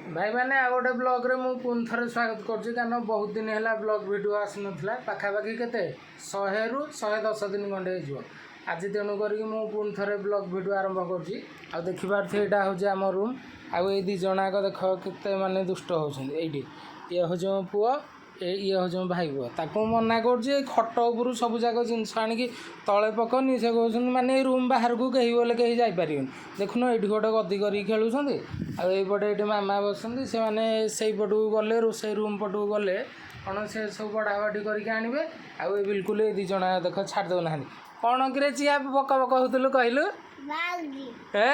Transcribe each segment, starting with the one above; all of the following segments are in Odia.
ଭାଇମାନେ, ଆଉ ଗୋଟେ ବ୍ଲଗ୍ରେ ମୁଁ ପୁଣି ଥରେ ସ୍ୱାଗତ କରୁଛି। କାରଣ ବହୁତ ଦିନ ହେଲା ବ୍ଲଗ୍ ଭିଡ଼ିଓ ଆସିନଥିଲା, ପାଖାପାଖି କେତେ 100ରୁ 110 ଦିନ ଖଣ୍ଡେ ହେଇଯିବ ଆଜି। ତେଣୁ କରିକି ମୁଁ ପୁଣି ଥରେ ବ୍ଲଗ୍ ଭିଡ଼ିଓ ଆରମ୍ଭ କରୁଛି। ଆଉ ଦେଖିପାରୁଥିବେ, ଏଇଟା ହେଉଛି ଆମ ରୁମ୍। ଆଉ ଏଇ ଦୁଇ ଜଣ ଯାକ ଦେଖ କେତେ ମାନେ ଦୁଷ୍ଟ ହେଉଛନ୍ତି ଏଇଠି। ଇଏ ହେଉଛି ମୋ ପୁଅ, ଏ ଇଏ ହେଉଛି ମୋ ଭାଇ ପୁଅ। ତାକୁ ମୁଁ ମନା କରୁଛି, ଏଇ ଖଟ ଉପରୁ ସବୁ ଯାକ ଜିନିଷ ଆଣିକି ତଳେ ପକନି। ସେ କହୁଛନ୍ତି ମାନେ ଏଇ ରୁମ୍ ବାହାରକୁ କେହି ବୋଲେ କେହି ଯାଇପାରିବେନି। ଦେଖୁନ, ଏଇଠି ଗୋଟେ ଗଦି କରିକି ଖେଳୁଛନ୍ତି। ଆଉ ଏଇପଟେ ଏଇଠି ମାମା ବସନ୍ତି। ସେମାନେ ସେଇପଟକୁ ଗଲେ, ରୋଷେଇ ରୁମ୍ ପଟକୁ ଗଲେ କ'ଣ ସେ ସବୁ ବଢ଼ା ବଢ଼ି କରିକି ଆଣିବେ। ଆଉ ଏ ବିଲକୁଲ ଏ ଦୁଇ ଜଣ ଦେଖ, ଛାଡ଼ି ଦେଉନାହାନ୍ତି। କ'ଣ କିରେ ଚିଆ, ବକ ବକ ହେଉଥିଲୁ, କହିଲୁ? ଏ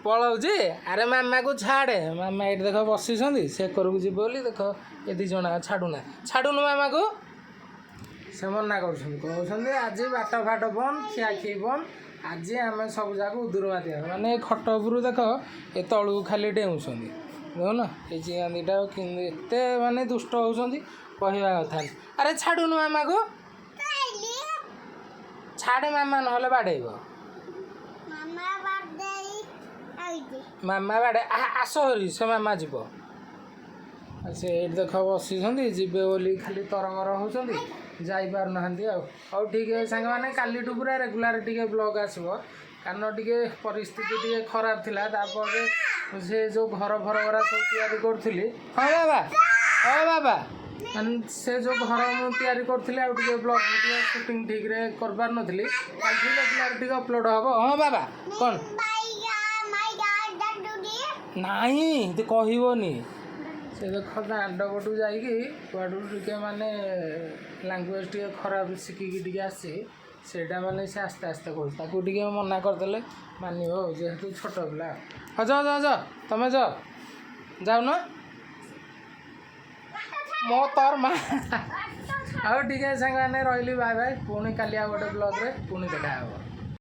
ପଳଉଛି। ଆରେ ମାମାକୁ ଛାଡ଼େ। ମାମା ଏଇଠି ଦେଖ ବସିଛନ୍ତି, ସେ କରକୁ ଯିବ ବୋଲି ଦେଖ ଏ ଦୁଇ ଜଣ ଛାଡ଼ୁନା, ଛାଡ଼ୁନୁ ମାମାକୁ। ସେ ମନା କରୁଛନ୍ତି, କହୁଛନ୍ତି ଆଜି ବାଟ ଫାଟ ବନ୍ଦ, ଖିଆ ଖିଇ ବନ୍ଦ, ଆଜି ଆମେ ସବୁ ଯାକ ଉଦୁର ମାତିଆ। ମାନେ ଏ ଖଟ ଉପରୁ ଦେଖ ଏ ତଳକୁ ଖାଲି ଡେଉଁଛନ୍ତି। ଦେଖୁନ, ଏ ଚିଆଁ ଦୁଇଟା କେମିତି ଏତେ ମାନେ ଦୁଷ୍ଟ ହେଉଛନ୍ତି, କହିବା କଥା ନାହିଁ। ଆରେ ଛାଡ଼ୁନୁ ମାମାକୁ, ଛାଡ଼େ ମାମା, ନହେଲେ ବାଡ଼େଇବ ମାମା। ବାଡ଼େ, ଆସ ହରି, ସେ ମାମା ଯିବ। ଆଉ ସେ ଏଇଠି ଦେଖ ବସିଛନ୍ତି, ଯିବେ ବୋଲି ଖାଲି ତରବର ହେଉଛନ୍ତି, ଯାଇପାରୁନାହାନ୍ତି। ଆଉ ହଉ, ଠିକ୍ ଅଛି ସାଙ୍ଗମାନେ, କାଲିଠୁ ପୁରା ରେଗୁଲାର ଟିକେ ବ୍ଲଗ୍ ଆସିବ। କାରଣ ଟିକେ ପରିସ୍ଥିତି ଟିକେ ଖରାପ ଥିଲା। ତାପରେ ସେ ଯେଉଁ ଘର ଫର ଗୁଡ଼ା ସବୁ ତିଆରି କରୁଥିଲି। ହଁ ବାବା, ହଁ ବାବା। ମାନେ ସେ ଯେଉଁ ଘର ମୁଁ ତିଆରି କରୁଥିଲି, ଆଉ ଟିକେ ବ୍ଲଗ୍ ଟିକେ ସୁଟିଂ ଠିକ୍ରେ କରିପାରୁନଥିଲି। କାଲିଠୁ ରେଗୁଲାର ଟିକେ ଅପଲୋଡ଼ ହେବ। ହଁ ବାବା, କ'ଣ? ନାଇଁ, ତୁ କହିବନି। ସେ ଦେଖ ଦାଣ୍ଡ ପଟୁ ଯାଇକି କୁଆଡ଼ୁ ଟିକେ ମାନେ ଲାଙ୍ଗୁଏଜ୍ ଟିକେ ଖରାପ ଶିଖିକି ଟିକେ ଆସିଛି। ସେଇଟା ମାନେ ସେ ଆସ୍ତେ ଆସ୍ତେ କହୁଛି। ତାକୁ ଟିକେ ମନା କରିଦେଲେ ମାନିବ ଆଉ, ଯେହେତୁ ଛୋଟ ପିଲା। ହଁ, ଯାଅ ଯାଅ ଯାଅ, ତମେ ଯାଅ, ଯାଉନ ମୋ ତୋର ମା। ଆଉ ଟିକେ ସାଙ୍ଗମାନେ, ରହିଲି, ବାଏ ବାଏ। ପୁଣି କାଲି ଆଉ ଗୋଟେ ବ୍ଲଗ୍ରେ ପୁଣି ଦେଖା ହେବ।